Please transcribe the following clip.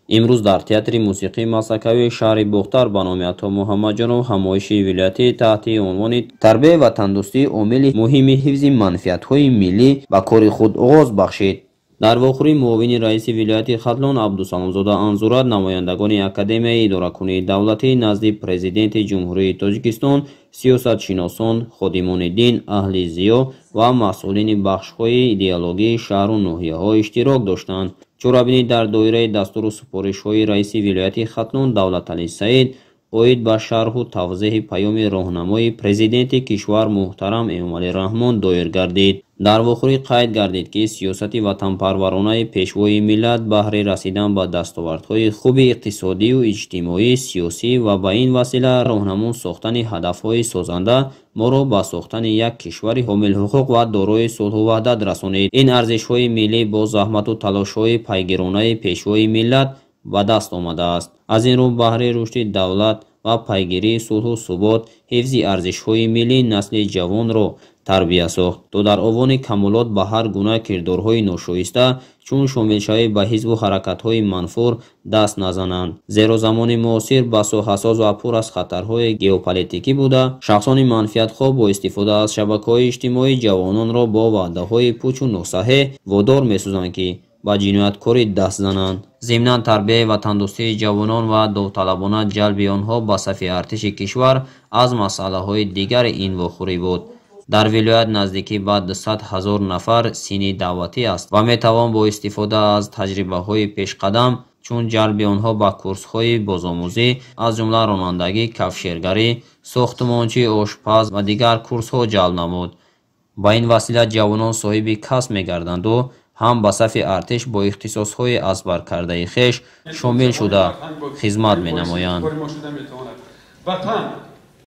Имрӯз дар театри мусиқии малсакавии шаҳри Бохтар ба номи Ато Муҳаммадҷонов ҳамоиши вилоятӣ таҳти унвони «Тарбияи ватандӯстӣ омили муҳими ҳифзи манфиатҳои миллӣ» ба кори худ оғоз бахшид. Дар вохӯрӣ муовини раиси вилояти Хатлон Абдусаломзода Анзурат, намояндагони Академияи идоракунии давлатӣ назди Президенти Ҷумҳурии Тоҷикистон, сиёсатшиносон, ходимони дин, аҳли зиё ва масъулини бахшҳои идеологии шаҳру ноҳияҳо иштирок доштанд. Чорабинӣ дар доираи дастуру супоришҳои раиси вилояти Хатлон Давлаталӣ Саид оид ба шарҳу тавзеҳи паёми роҳнамои Президенти кишвар муҳтарам Эмомалӣ Раҳмон доир гардид. Дар вохӯрӣ қайд гардид, ки сиёсати ватанпарваронаи Пешвои миллат баҳри расидан ба дастовардҳои хуби иқтисодию иҷтимоӣ, сиёсӣ ва ба ин васила роҳнамун сохтани ҳадафҳои созанда моро ба сохтани як кишвари ҳомилҳуқуқ ва дорои сулҳу ваҳдат расонид. Ин арзишҳои миллӣ бо заҳмату талошҳои пайгиронаи Пешвои миллат ба даст омадааст. Аз ин рӯ, баҳри рушди давлат ва пайгирии сулҳу субот, ҳифзи арзишҳои миллӣ, насли ҷавонро тарбия сохт, то дар овони камолот ба ҳар гуна кирдорҳои ношоиста, чун шомилшавӣ ба ҳизбу ҳаракатҳои манфур, даст назананд. Зеро замони муосир басо ҳассос ва пур аз хатарҳои геополитикӣ буда, шахсони манфиатхоҳ бо истифода аз шабакаҳои иҷтимоӣ ҷавононро бо ваъдаҳои пучу носаҳеҳ водор месозанд, ки ба ҷинояткорӣ даст зананд. Зимнан, тарбияи ватандӯстии ҷавонон ва довталабона ҷалби онҳо ба сафи артиши кишвар аз масъалаҳои дигари ин вохӯрӣ буд. Дар вилоят наздикӣ ба 200 ҳазор нафар синни даъватӣ аст ва метавон бо истифода аз таҷрибаҳои пешқадам, чун ҷалби онҳо ба курсҳои бозомӯзӣ, аз ҷумла ронандагӣ, кафшергарӣ, сохтмончӣ, ошпаз ва дигар курсҳо ҷалб намуд. Ба ин васила ҷавонон соҳиби касб мегарданду ҳам ба сафи артиш бо ихтисосҳои аз бар кардаи хеш шомил шуда хизмат менамоянд. Ватан